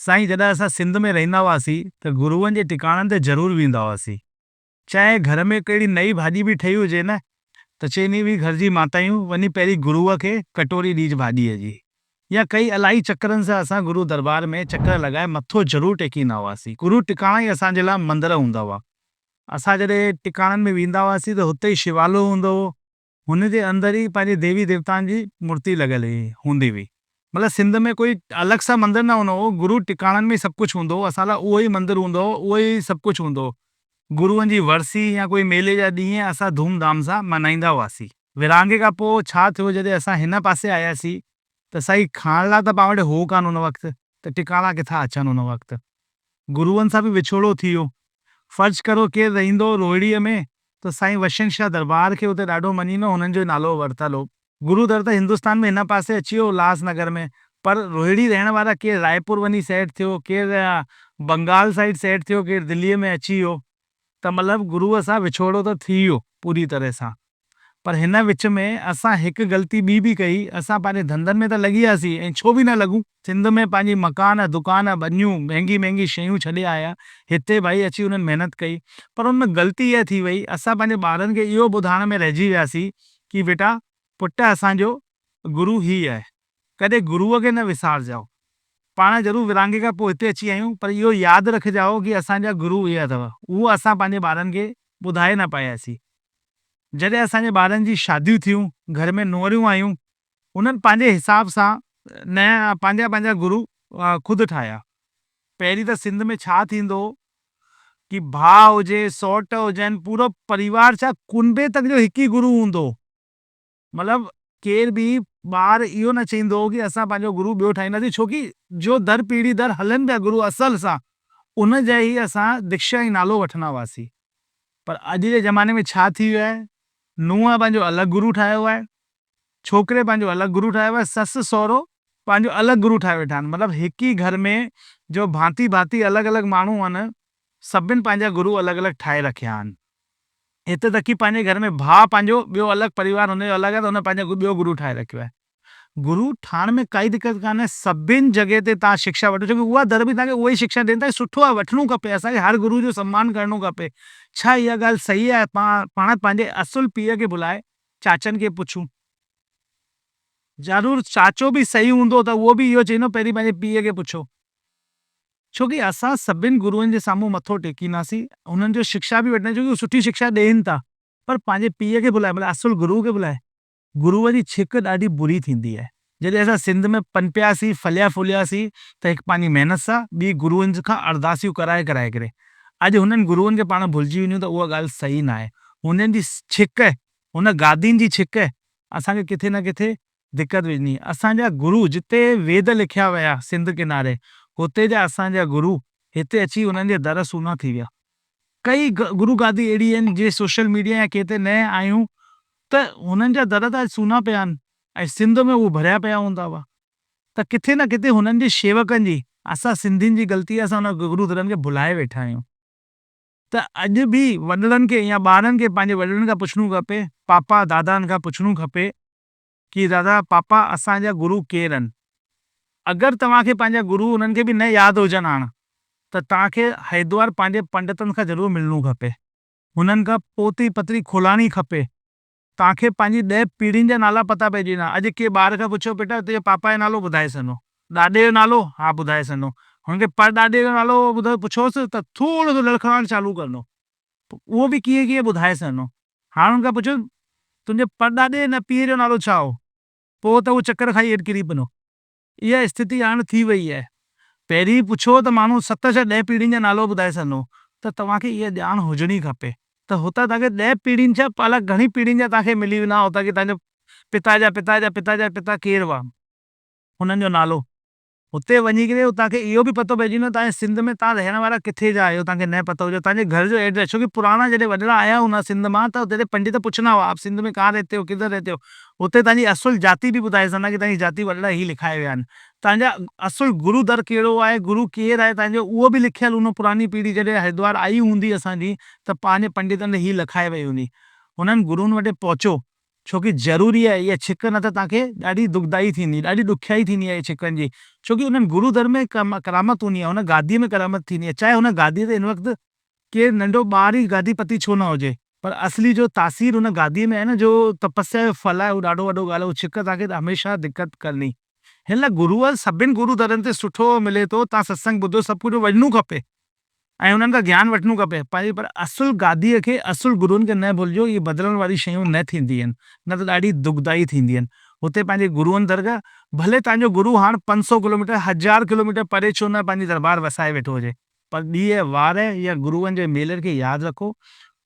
سائين جڏهن اسان سنڌ ۾ رهندا هئاسين ته گروئن جي ٽڪاڻن تي ضرور ويندا هئاسين. چاهي گهر ۾ ڪهڙي نئين ڀاڄي به ٺهي هجي نه ته چئني به گهر جي ماتايون وڃي پهرين گروء کي ڪٽوري ڏيج ڀاڄيء جي. يا ڪئي الائي چڪرن سان اسان گرو دربار ۾ چڪر لڳائي مٿو ضرور ٽيڪيندا هئاسين. گرو ٽڪاڻا ئي اسان جي لاء مندر هوندا هئا. اسان جڏهن ٽڪاڻن ۾ ويندا هئاسين ته هتي ئي شوالو هوندو هو. هن جي اندر ئي پنهنجي ديوي ديوتائن جي مورتي لڳل هوندي هئي. مطلب سنڌ ۾ ڪوئي الڳ سان مندر نه هوندو هو، گرو ٽڪاڻن ۾ ئي سڀ ڪجهه هوندو هو، اسان لاء اهو ئي مندر هوندو هو، اهو ئي سڀ ڪجهه هوندو هو. گروئن جي ورسي يا ڪوئي ميلي جا ڏينهن اسان ڌوم ڌام سان ملهائيندا هئاسين. ورهاڱي کان پوء ڇا ٿيو جڏهن اسان هن پاسي آياسين ته سائين کائڻ لاء ته پاڻ وٽ هو ڪانه ان وقت ته ٽڪاڻا ڪٿان اچن ان وقت. گروئن سان به وڇوڙو ٿي ويو. فرض ڪرو ڪير رهندو هو روهڙيء ۾ ته سائين وشن شاهه دربار کي اتي ڏاڍو مڃيندو هو، هنن جو ئي نالو ورتل هو. گرو در ته هندستان ۾ هن پاسي اچي ويو الهاس نگر ۾ پر روهڙي رهڻ وارا ڪير رائپور وڃي سيٽ ٿيو، ڪير بنگال سائيڊ سيٽ ٿيو، ڪير دليء ۾ اچي ويو ته مطلب گروء سان وڇوڙو ته ٿي ويو پوري طرح سان. پر هن وچ ۾ اسان هڪ غلطي ٻي به ڪئي، اسان پنهنجي ڌنڌن ۾ ته لڳي وياسين ۽ ڇو به نه لڳون، سنڌ ۾ پنهنجي مڪان، دڪان، ٻنيون، مهنگي مهنگي شيون ڇڏي آيا، هتي ڀائي اچي انهن محنت ڪئي، پر ان ۾ غلطي اها ٿي وئي، اسان پنهنجي ٻارن کي اهو ٻڌائڻ ۾ رهجي وياسين ڪي بيٽا پٽ اسان جو گرو هي آهي، ڪڏهن گروء کي نه وسارجائو، پاڻ ضرور ورهاڱي کان پوء هتي اچي آيون پر اهو ياد رکجائو ڪي اسان جا گرو اهي اٿو، اهو اسان پنهنجي ٻارن کي ٻڌائي نه پاياسين. جڏهن اسان جي ٻارن جي شاديون ٿيون، گهر ۾ نونهريون آيون، انهن پنهنجي حساب سان نيا پنهنجا پنهنجا گرو خود ٺاهيا. پهرين ته سنڌ ۾ ڇا ٿيندو هو ڪي ڀاء هجي، سئوٽ هجن، پورو پريوار ڇا ڪنبي تڪ جو هڪ ئي گرو هوندو هو. مطلب ڪير به ٻار اهو نه چئيندو هو ڪي اسان پنهنجو گرو ٻيو ٺاهينداسين ڇو ڪي جو در پيڙهي در هلن پيا گرو اصل سان ان جا ئي اسان دڪشا ۽ نالو وٺندا هئاسين. پر اڄ جي زماني ۾ ڇا ٿي ويو آهي، نونهن پنهنجو الڳ گرو ٺاهيو آهي، ڇوڪري پنهنجو الڳ گرو ٺاهيو آهي، سس سهرو پنهنجو الڳ گرو ٺاهي ويٺا آهن. مطلب هڪ ئي گهر ۾ جو ڀانتي ڀانتي الڳ الڳ ماڻهو آهن، سڀن پنهنجا گرو الڳ الڳ ٺاهي رکيا آهن. هتي تڪ ڪي پنهنجي گهر ۾ ڀاء پنهنجو ٻيو الڳ پريوار هن جو الڳ آهي ته هن پنهنجو ٻيو گرو ٺاهي رکيو آهي. گرو ٺاهڻ ۾ ڪائي دقت ڪانهي، سڀن جڳهه تي توهان شڪشا وٺو ڇو ڪي اها در به توهان کي اها ئي شڪشا ڏين ٿا سٺو آهي وٺڻو کپي اسان کي هر گرو جو سمان ڪرڻو کپي ڇا اها ڳالهه صحيح آهي پاڻ پنهنجي اصل پيء کي ڀلائي چاچن کي پڇون ضرور چاچو به صحيح هوندو ته اهو به اهو چئيندو پهرين پنهنجي پيء کي پڇو ڇو ڪي اسان سڀن گروئن جي سامهون مٿو ٽيڪينداسين انهن جو شڪشا به وٺنداسين ڇو ڪي هو سٺي شڪشا ڏين ٿا پر پنهنجي پيء کي ڀلائي مطلب اصل گرو کي ڀلائي گروء جي ڇڪ ڏاڍي بري ٿيندي آهي. جڏهن اسان سنڌ ۾ پنپياسين، ڦليا ڦولياسين ته هڪ پنهنجي محنت سان، ٻي گروئن کان ارداسيون ڪرائي ڪرائي ڪري. اڄ هنن گروئن کي پاڻ ڀلجي وڃون ته اها ڳالهه صحيح ناهي. هنن جي ڇڪ، هن گادين جي ڇڪ اسان کي ڪٿي نه ڪٿي دقت وجهندي. اسان جا گرو جتي ويد لکيا ويا سنڌ ڪناري، هتي جا اسان جا گرو هتي اچي انهن جي در سونا ٿي ويا. ڪئي گرو گادي اهڙي آهن جي سوشل ميڊيا يا ڪنهن تي نه آيون ته هنن جا در ته اڄ سونا پيا آهن ۽ سنڌ ۾ اهي ڀريا پيا هوندا هئا ته ڪٿي نه ڪٿي هنن جي شيوڪن جي اسان سنڌين جي غلطي آهي اسان انهن گرو درن کي ڀلائي ويٺا آهيون ته اڄ به وڏڙن کي يا ٻارن کي پنهنجي وڏڙن کان پڇڻو کپي پاپا دادائن کان پڇڻو کپي ڪي دادا پاپا اسان جا گرو ڪير آهن؟ اگر توهان کي پنهنجا گرو انهن کي به نه ياد هجن هاڻ ته توهان کي هردوار پنهنجي پنڊتن کان ضرور ملڻو کپي. هنن کان پوتي پتري کولائڻي کپي. توهان کي پنهنجي ڏهه پيڙهين جا نالا پتا پئجي ويندا. اڄ ڪنهن ٻار کان پڇو بيٽا تنهنجي پاپا جو نالو ٻڌائي سگهندو. ڏاڏي جو نالو؟ ها ٻڌائي سگهندو. هن کي پر ڏاڏي جو نالو ٻڌايو پڇوس ته ٿورو سو لڙکڙائڻ چالو ڪندو. اهو به ڪيئن ڪيئن ٻڌائي سگهندو. هاڻ هن کان پڇيو، تنهنجي پڙڏاڏي نه پيء جو نالو ڇا هو؟ پوء ته هو چڪر کائي هيٺ ڪري پنو. اها استٿي هاڻ ٿي وئي آهي. پهرين پڇو ته ماڻهو ست ڇهه ڏهه پيڙهين جا نالو ٻڌائي سگهندو هو ته توهان کي اها ڄاڻ هجڻي کپي ته هتان توهان کي ڏهه پيڙهين ڇا الائي گهڻي پيڙهين جا توهان کي ملي ويندا هتان ڪي توهان جو پتا جا پتا جا پتا جا پتا ڪير هئا هنن جو نالو. هتي وڃي ڪري توهان کي اهو به پتو پئجي ويندو توهان جي سنڌ ۾ توهان رهڻ وارا ڪٿي جا آهيو توهان کي نه پتو هجي توهان جي گهر جو ايڊريس ڇو ڪي پراڻا جڏهن وڏڙا آيا هوندا سنڌ مان ته تڏهن پنڊت پڇندا هئا آپ سنڌ ۾ ڪهان رهتي هو ڪڌر رهتي هو هتي توهان جي اصل جاتي به ٻڌائي سگهندا ڪي توهان جي جاتي وڏڙا هي لکائي ويا آهن توهان جا اصل گرو در ڪهڙو آهي گرو ڪير آهي توهان جو اهو به لکيل هوندو پراڻي پيڙهي جڏهن هردوار آئي هوندي اسان جي ته پنهنجي پنڊتن هي لکائي وئي هوندي هنن گرون وٽ پهچو. ڇو ڪي ضروري آهي اها ڇڪ نه ته توهان کي ڏاڍي دکدائي ٿيندي، ڏاڍي ڏکيائي ٿيندي آهي ڇڪن جي، ڇو ڪي انهن گرو در ۾ ڪرامت هوندي آهي، ان گاديء ۾ ڪرامت ٿيندي آهي، چاهي ان گاديء تي هن وقت ڪير ننڍو ٻار ئي گادي پتي ڇو نه هجي، پر اصلي جو تاثير ان گاديء ۾ آهي نه جو تپسيا جو ڦل آهي اهو ڏاڍو وڏو ڳالهه آهي، اهو ڇڪ توهان کي هميشه دقت ڪندي. هن لاء گروء سڀن گرو درن تي سٺو ملي ٿو، توهان ستسنگ ٻڌو سڀ ڪجهه وڃڻو کپي ۽ انهن کان گيان وٺڻو کپي پر اصل گاديء کي اصل گروئن کي نه ڀلجو اهي بدلڻ واري شيون نه ٿيندي آهن نه ته ڏاڍي دکدائي ٿيندي آهن. هتي پنهنجي گروئن درگاهه ڀلي توهان جو گرو هاڻ 500 ڪلوميٽر هزار ڪلوميٽر پري ڇو نه پنهنجي دربار وسائي ويٺو هجي پر ڏينهن وار يا گروئن جي ميلن کي ياد رکو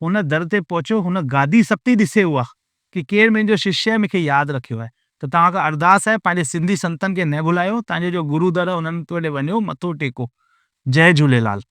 هن در تي پهچو هن گادي ستي ڏسي اها ڪي ڪير منهنجو ششيه آهي مون کي ياد رکيو آهي ته توهان کان ارداس آهي پنهنجي سنڌي سنتن کي نه ڀلايو توهان جو جو گرو در آهي انهن وٽ وڃو مٿو ٽيڪو جئي جهوليلال.